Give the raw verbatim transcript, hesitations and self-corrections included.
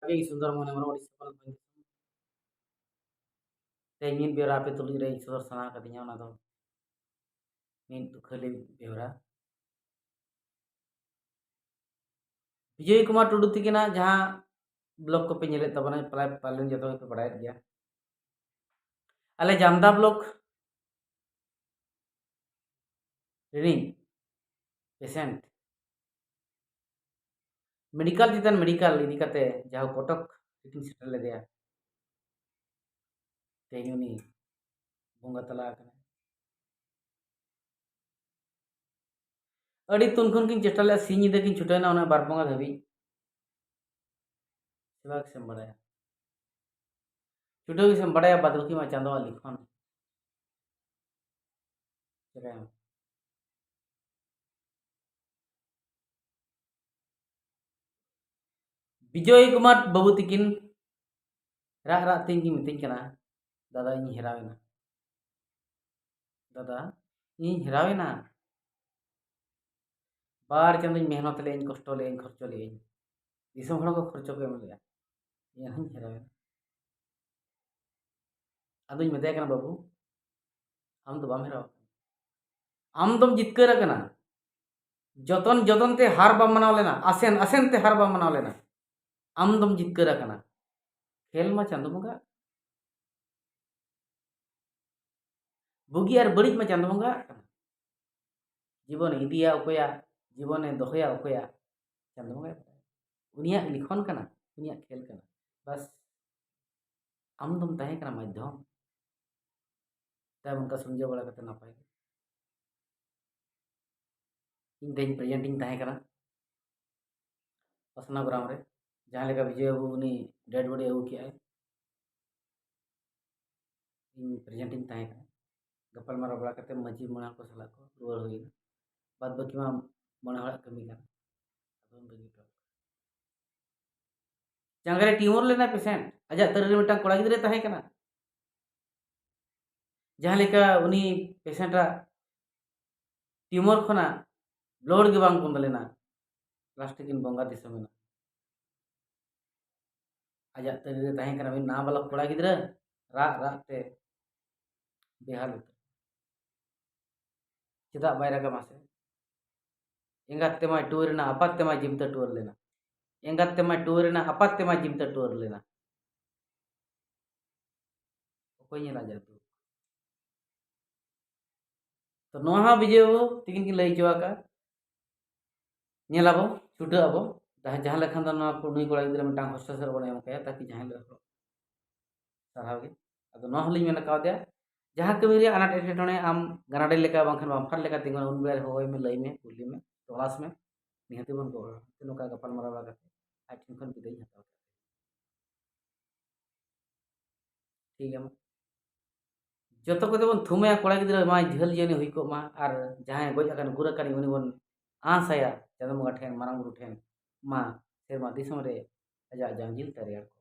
ᱜᱮ ᱤᱧ ᱥᱩᱱᱫᱚᱨ ᱢᱳᱦᱚᱱ ᱦᱮᱢᱵᱨᱚᱢ, ᱳᱰᱤᱥᱟ ᱠᱷᱚᱱ᱾ ᱛᱮᱦᱮᱧ ᱢᱤᱫ ᱵᱮᱣᱨᱟ ᱟᱯᱮ ᱛᱩᱞᱩᱡ ᱨᱮ ᱤᱧ ᱥᱚᱫᱚᱨ ᱥᱟᱱᱟ ᱠᱟᱫᱤᱧᱟ, ᱚᱱᱟ ᱫᱚ ᱢᱤᱫ ᱠᱷᱟᱹᱞᱤ ᱵᱮᱣᱨᱟ᱾ ᱵᱤᱡᱚᱭ ᱠᱩᱢᱟᱨ ᱴᱩᱰᱩ ᱛᱤᱠᱤᱱᱟᱜ ᱡᱟᱦᱟᱸ ᱵᱞᱚᱜ ᱠᱚᱯᱮ ᱧᱮᱞᱮᱫ ᱛᱟᱵᱚᱱᱟ, ᱯᱟᱞᱮ, ᱯᱟᱞᱮᱱ ᱡᱚᱛᱚ ᱜᱮᱯᱮ ᱵᱟᱲᱟᱭᱮᱫ ᱜᱮᱭᱟ᱾ ᱟᱞᱮ ᱡᱟᱢᱫᱟ ᱵᱞᱚᱠ ᱨᱤᱱᱤᱡ ᱯᱮᱥᱮᱱᱴ ᱢᱮᱰᱤᱠᱟᱞ ᱪᱮᱛᱟᱱ ᱢᱮᱰᱤᱠᱟᱞ ᱤᱫᱤ ᱠᱟᱛᱮ ᱡᱟᱦᱟᱸ ᱠᱚᱴᱚᱠ ᱨᱮᱠᱤᱱ ᱥᱮᱴᱮᱨ ᱞᱮᱫᱮᱭᱟ, ᱛᱮᱦᱮᱧ ᱩᱱᱤ ᱵᱚᱸᱜᱟ ᱛᱟᱞᱟ ᱟᱠᱟᱱᱟᱭ᱾ ᱟᱹᱰᱤ ᱛᱩᱱ ᱠᱷᱚᱱ ᱠᱤᱱ ᱪᱮᱥᱴᱟ ᱞᱮᱫᱼᱟ, ᱥᱤᱧ ᱧᱤᱫᱟᱹ ᱠᱤᱱ ᱪᱷᱩᱴᱟᱹᱣ ᱮᱱᱟ ᱚᱱᱟ ᱵᱟᱨ ᱵᱚᱸᱜᱟ ᱫᱷᱟᱹᱵᱤᱡ᱾ ᱪᱮᱫᱟᱜ ᱥᱮᱢ ᱵᱟᱲᱟᱭᱟ, ᱪᱷᱩᱴᱟᱹᱣ ᱜᱮᱥᱮᱢ ᱵᱟᱲᱟᱭᱟ, ᱵᱟᱫ ᱵᱟᱹᱠᱤ ᱢᱟ ᱪᱟᱸᱫᱳᱣᱟᱜ ᱞᱤᱠᱷᱚᱱ᱾ ᱪᱤᱠᱟᱹᱭᱟᱢ? ᱵᱤᱡᱚᱭ ᱠᱩᱢᱟᱨ ᱵᱟᱹᱵᱩ ᱛᱤᱠᱤᱱ ᱨᱟᱜ ᱨᱟᱜ ᱛᱮᱧ ᱠᱤᱱ ᱢᱤᱛᱟᱹᱧ ᱠᱟᱱᱟ, "ᱫᱟᱫᱟ, ᱤᱧ ᱦᱮᱨᱟᱣᱮᱱᱟ, ᱫᱟᱫᱟ, ᱤᱧ ᱦᱮᱨᱟᱣᱮᱱᱟ᱾ ᱵᱟᱨ ᱪᱟᱸᱫᱳᱧ ᱢᱮᱦᱱᱚᱛ ᱞᱮᱜᱼᱟᱹᱧ, ᱠᱚᱥᱴᱚ ᱞᱮᱜᱼᱟᱹᱧ, ᱠᱷᱚᱨᱪᱚ ᱞᱮᱜᱼᱟᱹᱧ, ᱫᱤᱥᱚᱢ ᱦᱚᱲ ᱠᱚ ᱠᱷᱚᱨᱪᱚ ᱠᱚ ᱮᱢ ᱞᱮᱜᱼᱟ, ᱤᱧ ᱦᱚᱸᱧ ᱦᱮᱨᱟᱣᱮᱱᱟ᱾" ᱟᱫᱚᱧ ᱢᱮᱛᱟᱭ ᱠᱟᱱᱟ, "ᱵᱟᱹᱵᱩ, ᱟᱢ ᱫᱚ ᱵᱟᱢ ᱦᱮᱨᱟᱣ ᱟᱠᱟᱱᱟ, ᱟᱢ ᱫᱚᱢ ᱡᱤᱛᱠᱟᱹᱨ ᱟᱠᱟᱱᱟ᱾ ᱡᱚᱛᱚᱱ ᱡᱚᱛᱚᱱ ᱛᱮ ᱦᱟᱨ ᱵᱟᱢ ᱢᱟᱱᱟᱣ ᱞᱮᱱᱟ, ᱟᱥᱮᱱ ᱟᱥᱮᱱ ᱛᱮ ᱦᱟᱨ ᱵᱟᱢ ᱢᱟᱱᱟᱣ ᱞᱮᱱᱟ, ᱟᱢ ᱫᱚᱢ ᱡᱤᱛᱠᱟᱹᱨ ᱟᱠᱟᱱᱟ᱾ ᱠᱷᱮᱞ ᱢᱟ ᱪᱟᱸᱫᱳ ᱵᱚᱸᱜᱟ, ᱵᱩᱜᱤ ᱟᱨ ᱵᱟᱹᱲᱤᱡ ᱢᱟ ᱪᱟᱸᱫᱳ ᱵᱚᱸᱜᱟ ᱠᱟᱱᱟ᱾ ᱡᱤᱵᱚᱱᱮ ᱤᱫᱤᱭᱟ ᱚᱠᱚᱭᱟᱜ, ᱡᱤᱵᱚᱱᱮ ᱫᱚᱦᱚᱭᱟ ᱚᱠᱚᱭᱟᱜ, ᱪᱟᱸᱫᱳ ᱵᱚᱸᱜᱟᱭ ᱵᱟᱲᱟᱭᱟ᱾ ᱩᱱᱤᱭᱟᱜ ᱞᱤᱠᱷᱚᱱ ᱠᱟᱱᱟ, ᱩᱱᱤᱭᱟᱜ ᱠᱷᱮᱞ ᱠᱟᱱᱟ᱾ ᱵᱟᱥ, ᱟᱢ ᱫᱚᱢ ᱛᱟᱦᱮᱸ ᱠᱟᱱᱟ ᱢᱟᱫᱽᱫᱷᱚᱢ᱾ ᱛᱟᱭᱚᱢ ᱚᱱᱠᱟ ᱥᱚᱢᱡᱷᱟᱹᱣ ᱵᱟᱲᱟ ᱠᱟᱛᱮ ᱱᱟᱯᱟᱭ ᱜᱮ᱾ ᱤᱧ ᱛᱮᱦᱮᱧ ᱯᱨᱮᱡᱮᱱᱴ ᱤᱧ ᱛᱟᱦᱮᱸ ᱠᱟᱱᱟ ᱯᱟᱥᱱᱟ ᱜᱨᱟᱢ ᱨᱮ, ᱡᱟᱦᱟᱸ ᱞᱮᱠᱟ ᱵᱤᱡᱚᱭ ᱵᱟᱹᱵᱩ ᱩᱱᱤ ᱰᱮᱰ ᱵᱚᱰᱤ ᱟᱹᱜᱩ ᱠᱮᱜᱼᱟᱭ, ᱤᱧ ᱯᱨᱮᱡᱮᱱᱴ ᱤᱧ ᱛᱟᱦᱮᱸ ᱠᱟᱱᱟ᱾ ᱜᱟᱯᱟᱞᱢᱟᱨᱟᱣ ᱵᱟᱲᱟ ᱠᱟᱛᱮ ᱢᱟᱹᱡᱷᱤ ᱢᱚᱬᱮ ᱦᱚᱲ ᱠᱚ ᱥᱟᱞᱟᱜ ᱠᱚ ᱨᱩᱣᱟᱹᱲ ᱦᱩᱭᱮᱱᱟ᱾ ᱵᱟᱫ ᱵᱟᱹᱠᱤ ᱢᱟ ᱢᱚᱬᱮ ᱦᱚᱲᱟᱜ ᱠᱟᱹᱢᱤ ᱠᱟᱱᱟ᱾ ᱟᱫᱚ ᱵᱟᱹᱜᱤ ᱦᱚᱴᱚ᱾ ᱡᱟᱸᱜᱟ ᱨᱮ ᱴᱤᱭᱩᱢᱟᱨ ᱞᱮᱱᱟᱭ ᱯᱮᱥᱮᱱᱴ, ᱟᱡᱟᱜ ᱛᱟᱹᱨᱤ ᱨᱮ ᱢᱤᱫᱴᱟᱝ ᱠᱚᱲᱟ ᱜᱤᱫᱽᱨᱟᱹᱭ ᱛᱟᱦᱮᱸ ᱠᱟᱱᱟ᱾ ᱡᱟᱦᱟᱸ ᱞᱮᱠᱟ ᱩᱱᱤ ᱯᱮᱥᱮᱱᱴᱟᱜ ᱴᱤᱭᱩᱢᱟᱨ ᱠᱷᱚᱱᱟᱜ ᱵᱞᱟᱰ ᱜᱮ ᱵᱟᱝ ᱵᱚᱱᱫᱚ ᱞᱮᱱᱟ, ᱞᱟᱥᱴ ᱨᱮᱠᱤᱱ ᱵᱚᱸᱜᱟ ᱫᱤᱥᱚᱢ ᱮᱱᱟ᱾ ᱟᱡᱟᱜ ᱛᱟᱹᱨᱤ ᱨᱮ ᱛᱟᱦᱮᱸ ᱠᱟᱱᱟ ᱢᱤᱫ ᱱᱟᱵᱟᱞᱚᱠ ᱠᱚᱲᱟ ᱜᱤᱫᱽᱨᱟᱹ, ᱨᱟᱜ ᱨᱟᱜ ᱛᱮ ᱵᱮᱦᱟᱞ ᱩᱛᱟᱹᱨ᱾ ᱪᱮᱫᱟᱜ ᱵᱟᱭ ᱨᱟᱜᱟ ᱢᱟᱥᱮ? ᱮᱸᱜᱟᱛ ᱛᱮᱢᱟᱭ ᱴᱩᱣᱟᱹᱨ ᱮᱱᱟ, ᱟᱯᱟᱛ ᱛᱮᱢᱟᱭ ᱡᱤᱢᱛᱟᱹ ᱴᱩᱣᱟᱹᱨ ᱞᱮᱱᱟ᱾ ᱮᱸᱜᱟᱛ ᱛᱮᱢᱟᱭ ᱴᱩᱣᱟᱹᱨ ᱮᱱᱟ, ᱟᱯᱟᱛ ᱛᱮᱢᱟᱭ ᱡᱤᱢᱛᱟᱹ ᱴᱩᱣᱟᱹᱨ ᱞᱮᱱᱟ᱾ ᱚᱠᱚᱭ ᱧᱮᱞᱟ ᱟᱡᱟᱜ ᱫᱩᱠ? ᱛᱚ ᱱᱚᱣᱟ ᱦᱚᱸ ᱵᱤᱡᱚᱭ ᱵᱟᱹᱵᱩ ᱛᱤᱠᱤᱱ ᱠᱤᱱ ᱞᱟᱹᱭ ᱦᱚᱪᱚ ᱟᱠᱟᱫᱼᱟ᱾ ᱧᱮᱞ ᱟᱵᱚ, ᱪᱷᱩᱴᱟᱹᱜ ᱟᱵᱚ, ᱡᱟᱦᱟᱸ, ᱡᱟᱦᱟᱸ ᱞᱮᱠᱷᱟᱱ ᱫᱚ ᱱᱚᱣᱟ ᱠᱚ, ᱱᱩᱭ ᱠᱚᱲᱟ ᱜᱤᱫᱽᱨᱟᱹ ᱢᱤᱫᱴᱟᱝ hostel ᱥᱮᱫ ᱨᱮᱵᱚᱱ ᱮᱢ ᱠᱟᱭᱟ, ᱛᱟᱠᱤ ᱡᱟᱦᱟᱸᱭ ᱞᱮᱠᱟ ᱠᱚ ᱥᱟᱨᱦᱟᱣ ᱜᱮ᱾ ᱟᱫᱚ ᱱᱚᱣᱟ ᱦᱚᱸᱞᱤᱧ ᱢᱮᱱ ᱠᱟᱣᱫᱮᱭᱟ, ᱡᱟᱦᱟᱸ ᱠᱟᱹᱢᱤ ᱨᱮᱭᱟᱜ ᱟᱱᱟᱴ ᱮᱴᱠᱮᱴᱚᱬᱮ ᱟᱢ ᱜᱟᱱᱟᱰᱮ ᱞᱮᱠᱟ ᱵᱟᱝᱠᱷᱟᱱ ᱵᱟᱢᱯᱷᱟᱨ ᱞᱮᱠᱟ ᱛᱤᱸᱜᱩᱱᱟ, ᱩᱱ ᱵᱮᱲᱟ ᱨᱮ ᱦᱚᱦᱚᱭ ᱢᱮ, ᱞᱟᱹᱭ ᱢᱮ, ᱠᱩᱞᱤ ᱢᱮ, ᱛᱚᱞᱟᱥ ᱢᱮ, ᱱᱤᱦᱟᱹᱛ ᱵᱚᱱ ᱜᱚᱲᱚ᱾ ᱱᱚᱝᱠᱟ ᱜᱟᱯᱟᱞᱢᱟᱨᱟᱣ ᱵᱟᱲᱟ ᱠᱟᱛᱮ ᱟᱡ ᱴᱷᱮᱱ ᱠᱷᱚᱱ ᱵᱤᱫᱟᱹᱭ ᱦᱟᱛᱟᱣ ᱠᱮᱫᱟ᱾ ᱴᱷᱤᱠ ᱜᱮᱭᱟ, ᱢᱟ ᱡᱚᱛᱚ ᱠᱚᱛᱮ ᱵᱚᱱ ᱛᱷᱩᱢᱟᱭᱟ, ᱠᱚᱲᱟ ᱜᱤᱫᱽᱨᱟᱹ ᱢᱟ ᱡᱷᱟᱹᱞ ᱡᱤᱭᱚᱱᱮ ᱦᱩᱭ ᱠᱚᱜ ᱢᱟ, ᱟᱨ ᱡᱟᱦᱟᱸᱭ ᱜᱚᱡ ᱟᱠᱟᱱ ᱜᱩᱨ ᱟᱠᱟᱱ ᱩᱱᱤ ᱵᱚᱱ ᱟᱸᱥ ᱟᱭᱟ ᱪᱟᱸᱫᱚ ᱵᱚᱸᱜᱟ ᱴᱷᱮᱱ, ᱢᱟᱨᱟᱝ ᱵᱩᱨᱩ ᱴᱷᱮᱱ, ᱢᱟ ᱥᱮᱨᱢᱟ ᱫᱤᱥᱚᱢ ᱨᱮ ᱟᱡᱟᱜ ᱡᱟᱝ ᱡᱤᱞ ᱛᱟᱭ ᱨᱮᱭᱟᱲ ᱠᱚ᱾